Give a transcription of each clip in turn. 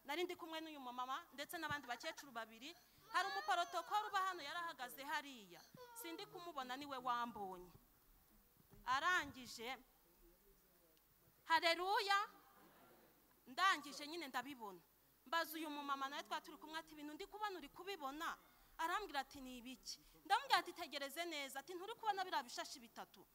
Nari ndi kumwe n'uyu mama ndetse n'abandi bakecuru babiri. Hari umuporotokoro uba hano yarahagaze hariya, sindi kumubona, niwe wambonye. Arangije, hareruya, ndangije nyine ndabibona. Mbaza uyu mumama nawe twa turi kumwe ati ibintu ndi kubona uri kubibona? Arambwira ati ni ibiki? Ndamubwira ati tegereze neza, ati nturi kubona biriya bishashi bitatu?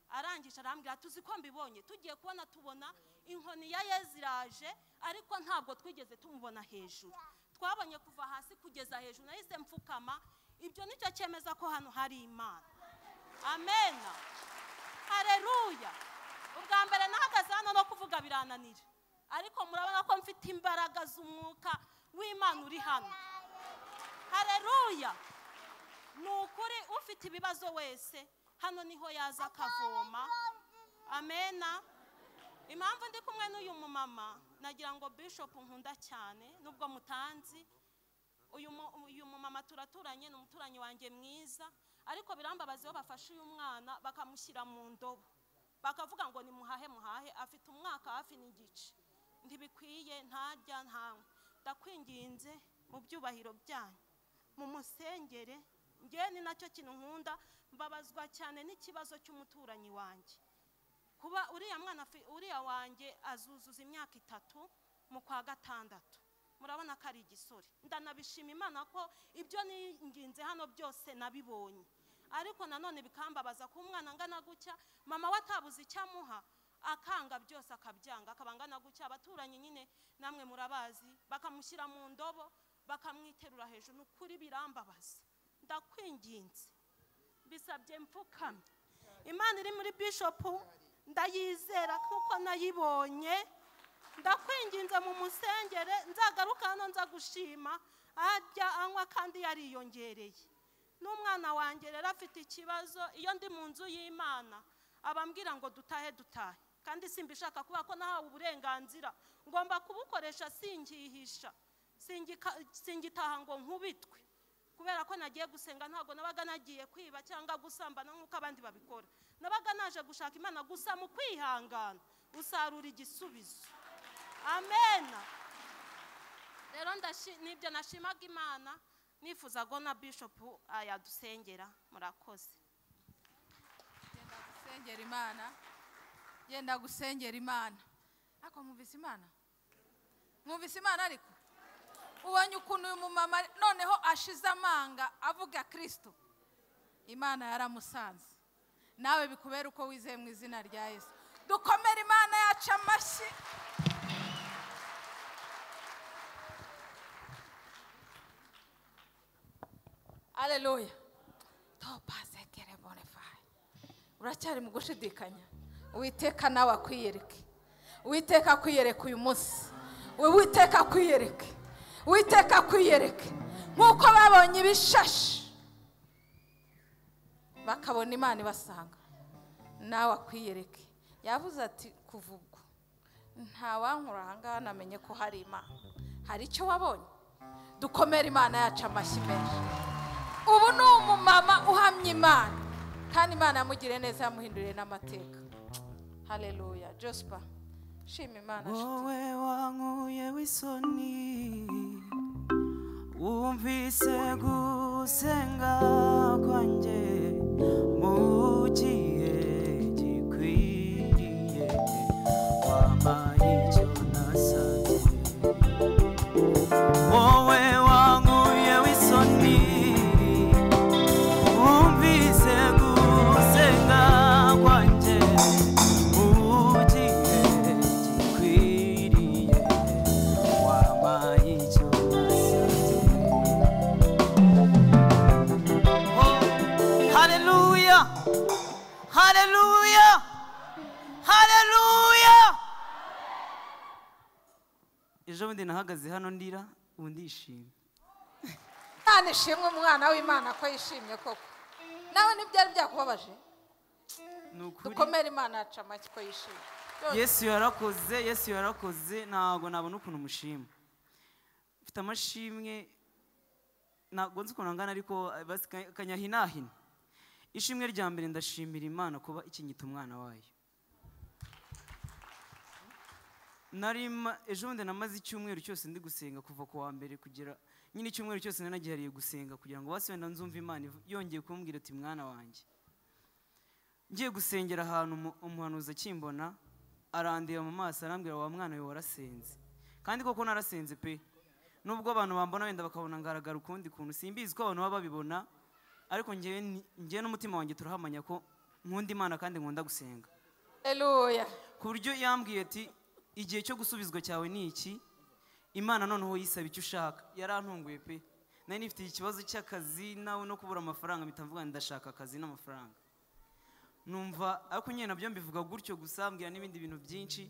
Arangije arambwira ati uzi ko mbibonye. Tugiye kubona tubona inkoni ya Yezu iraje, ariko ntabwo twigeze tumubona hejuru, twabonye kuva hasi kugeza hejuru. Nahise mfukama. Ibyo nicyo cyemeza ko hano hari Imana. Amen, hareruya. Ubwa mbere nahagaze hano no kuvuga birananira, ariko murabona ko mfite imbaraga z'umwuka w'Imana uri hano. Hareruya. Ni ukuri ufite ibibazo wese hano niho yaza akavoma. Amena. Impamvu ndi kumwe n'uyu mumama, nagira ngo Bishop nkunda cyane nubwo mutanzi, uyu mumama turaturanye, ni umuturanyi wanjye mwiza, ariko birambabaza iyo bafashe uyu mwana bakamushyira mu ndobo bakavuga ngo ni muhahe muhahe, afite umwaka hafi n'igice, ntibikwiye, ntarya ntanywa. Ndakwinginze mu byubahiro byanyu mumusengere. Ngewe ni nacyo kintu nkunda, mbabazwa cyane n'ikibazo cy'umuturanyi wanjye. Kuba uriya mwana uriya wanjye azuzuza imyaka 3 mu kwa 6, murabona ko ari igisore. Ndanabishima Imana ko ibyo ninginze hano byose nabibonye, ariko nanone bikambabaza ko umwana angana gutya mama we atabuze icyo amuha, akanga byose akabyanga, akaba angana gutya. Abaturanyi nyine namwe murabazi, bakamushyira mu ndobo bakamwiterura hejuru. Ni ukuri birambabaza, ndakwinginze, bisabye mfukamye. Imana iri muri Bishop ndayizera kuko nayibonye. Ndakwinginze mu musengere, nzagaruka hano nza gushima ajya anywa kandi yariyongereye. N'umwana wanjye rero afite ikibazo, iyo ndi mu nzu y'Imana abambwira ngo dutahe dutahe, kandi simbishaka kubera ko nahawe uburenganzira ngomba kubukoresha, singihisha, singitaha ngo nkubitwe kubera ko nagiye gusenga. Ntabwo nabaga nagiye kwiba cyangwa gusambana nk'uko abandi babikora, nabaga naje gushaka Imana gusa. Mu kwihangana usarura igisubizo. Amen. Rero nibyo nashimaga Imana, nifuza ko na Bishop yadusengera. Murakoze. Genda gusengera Imana, genda gusengera Imana. Ariko mwumvise Imana, mwumvise Imana. Ariko ubonye ukuntu uyu mumama noneho ashize amanga avuga Kristo, Imana yaramusanze. Nawe bikubera uko wizeye mu izina rya Yesu. Dukomere Imana yacu amashyi. Haleluya. Topasekere bonify. Uracyari mu gushidikanya. Uwiteka nawe akwiyereke. Uwiteka akwiyereke uyu munsi. Uwiteka akwiyereke. Uwiteka akwiyereke. Nkuko babonye ibishashi bakabona Imana ibasanga, nawe akwiyereke. Yavuze ati kuva ubwo nta wankura aha ngaha namenye ko hari Imana. Hari icyo wabonye? Dukomere Imana yacu amashyi menshi. Ubu ni umumama uhamye Imana, kandi Imana yamugiriye neza, yamuhinduriye n'amateka. Haleluya. Jospa, shima Imana. Wowe wankuye w'isoni, wumvise gusenga kwanjye mu gihe gikwiriye, wampaye icyo nasabye. Wowe wankuye w'isoni, wumvise gusenga kwanjye mu gihe gikwiriye, wampaye icyo nasabye. Haleluya, haleluya, haleluya. Ejo bundi nahagaze hano ndira, ubu ndishimye. Imana ishimwe, umwana w'Imana ko yishimye koko. Nawe ntibyari byakubabaje? Dukomere Imana yacu amashyi ko yishimye. Yesu yarakoze, Yesu yarakoze, ntabwo nabona ukuntu mushima. Mfite amashimwe ntabwo nzi ukuntu angana, ariko kanyahinahina. Ishimwe rya mbere ndashimira Imana kuba ikinyita umwana wayo. Narima ejo bundi namaze icyumweru cyose ndi gusenga kuva ku wa mbere kugera nyine icyumweru cyose nanagihariye gusenga kugira ngo basi wenda nzumve Imana yongeye kumbwira ati mwana wanjye. Ngiye gusengera ahantu umuhanuzi akimbona arandeba mu maso arambwira wa mwana we warasenze. Kandi koko narasenze pe. Nubwo abantu bambona wenda bakabona ngaragara ukundi kuntu simbizi ko abantu baba babibona, ariko ngewe n'umutima wanjye turahamanya ko nkunda Imana kandi nkunda gusenga. Haleluya. Ku buryo yambwiye ati igihe cyo gusubizwa cyawe ni iki, Imana noneho yisaba icyo ushaka. Yarantunguye pe. Nari nifite ikibazo cy'akazi nawe no kubura amafaranga, mpita mvuga ndashaka akazi n'amafaranga. Numva ariko nyine nabyo mbivuga gutyo gusa, mbwira n'ibindi bintu byinshi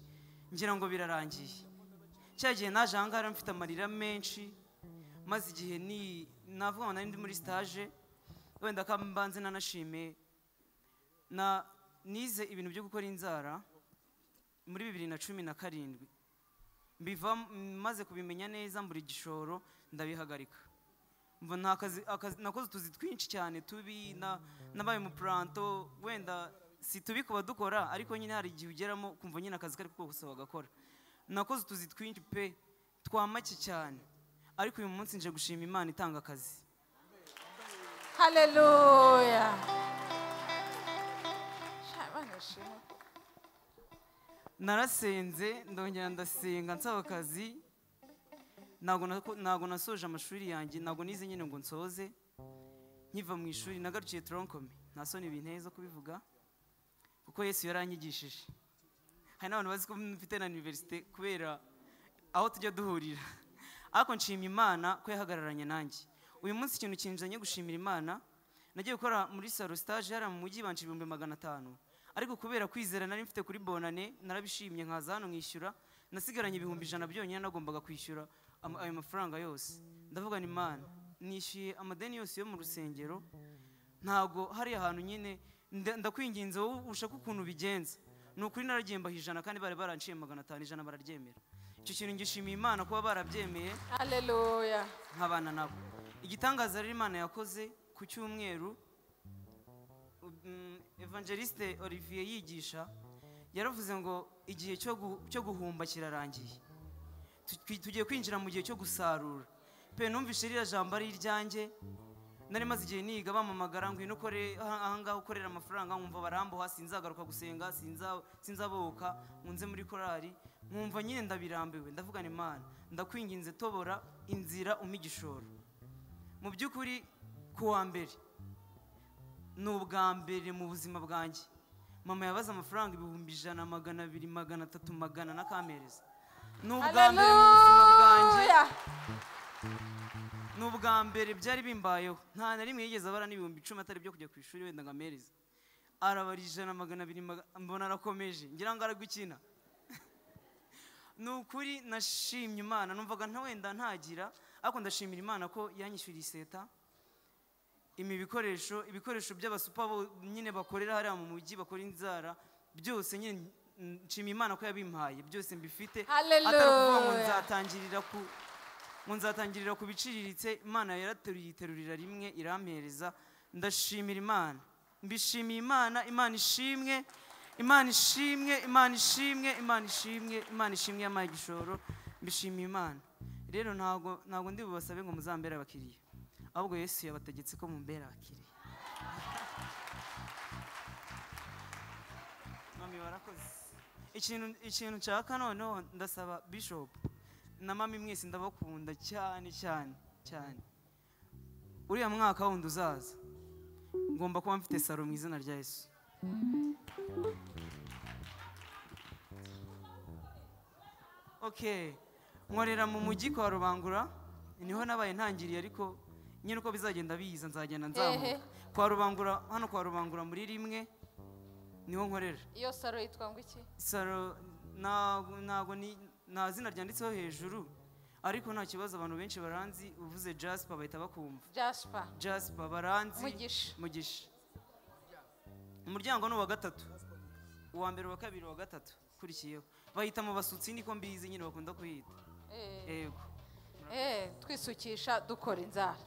ngira ngo birarangiye. Cya gihe naje aha ngaha mfite amarira menshi, maze igihe ni navuga ngo nari ndi muri stage, wenda ka mbanze nanashime na nize ibintu byo gukora inzara muri 2017. Mbiva maze kubimenya neza mbura igishoro ndabihagarika. Mva nta kazi, nakoze utuzi twinshi cyane tubi nabaye mu planto, wenda si tubi kuba dukora ariko nyine hari igihe ugeramo kumva nyine akazi kari kose bagakora. Nakoze utuzi twinshi pe twa make cyane, ariko uyu munsi nje gushima Imana itanga akazi. Haleluya. Narasenze ndongera ndasenga nsaba akazi. Ntago nasoje amashuri yanjye, ntago nize nyine ngo nsoze. Nkiva mu ishuri nagarukiye tronkome, nta soni binteye zo kubivuga kuko Yesu yaranyigishije. Hari n'abantu bazi ko mfite na universite kubera aho tujya duhurira, ariko nshima Imana ko yahagararanye nanjye. Uyu munsi ikintu kinzanye gushimira Imana, nagiye gukora muri salo stage hariya mu mujyi banca 500,000, ariko kubera kwizera nari mfite kuri bonane narabishimye nkaza hano nkishyura, nasigaranye 100,000 byonyine nagombaga kwishyura ayo mafaranga yose. Ndavuga ni Imana nishyuye amadeni yose yo mu rusengero, ntago hari ahantu nyine ndakwinginze wowe ushaka ukuntu bigenza. Ni ukuri naragiye mbaha 100 kandi bari baranciye 500, 100 bararyemera. Icyo kintu ngishimiye Imana kuba barabyemeye. Haleluya. Nkabana nabo. Igitangaza rero Imana yakoze ku cyumweru, Evangeliste Olivier yigisha yaravuze ngo igihe cyo guhumba kirarangiye, tugiye kwinjira mu gihe cyo gusarura. Pe numvise ririya jambo ari iryanjye, nari maze igihe niga bamamagara ngo inukore aha ngaha ukorera amafaranga, nkumva baramboha sinzagaruka gusenga, sinzaboka nkunze muri korari, nkumva nyine ndabirambiwe. Ndavuga ni Imana ndakwinginze tobora inzira umpa igishoro. Mu by'ukuri ku wa mbere ni ubwa mbere mu buzima bwanjye mama yabaze amafaranga 100,000, 200, 300, 400 n'akampereza. Ni ubwa mbere mu buzima bwanjye, ni ubwa mbere byari bimbayeho. Nta na rimwe yigeze abara n'10,000 atari byo kujya ku ishuri wenda ngo ampereze. Arabara 100, 200, mbona arakomeje ngira ngo aragukina. Ni ukuri nashimye Imana, numvaga nta wenda ntagira, ariko ndashimira Imana ko yanyishyuriye iseta, imi ibikoresho by'abasupa nyine bakorera hariya mu mujyi bakora inzara byose nyine nshima Imana ko yabimpaye byose mbifite. Atari ukuvuga ngo nzatangirira ku biciriritse, Imana yarateruye iterurira rimwe irampereza. Ndashimira Imana, mbishimiye Imana, Imana ishimwe, Imana ishimwe, Imana ishimwe, Imana ishimwe, Imana ishimwe yampaye igishoro, mbishimiye Imana. Rero ntago ndi bubasabe ngo muzambere abakiriya, ahubwo Yesu yabategetse ko mumbera abakiriya. Mami warakoze. Ikintu nshaka noneho ndasaba Bishop na mami mwese ndabakunda cyane cyane cyane. Uriya mwaka wundi uzaza ngomba kuba mfite salo mu izina rya Yesu. Okay, nkorera mu mujyi kwa Rubangura, niho nabaye ntangiriye, ariko nyine uko bizagenda biza nzagenda nzamuka. Kwa Rubangura, hano kwa Rubangura muri rimwe niho nkorera. Iyo salo yitwa ngo iki? Salo ntago ni nta zina ryanditseho hejuru, ariko nta kibazo abantu benshi baranzi, uvuze Jasper bahita bakumva. Jasper baranzi. Mugisha. Umuryango ni uwa gatatu, uwa mbere, uwa kabiri, uwa gatatu ukurikiyeho. Bahita mu basutsi niko mbizi nyine bakunda kuhita. Yego. Twisukisha dukora inzara.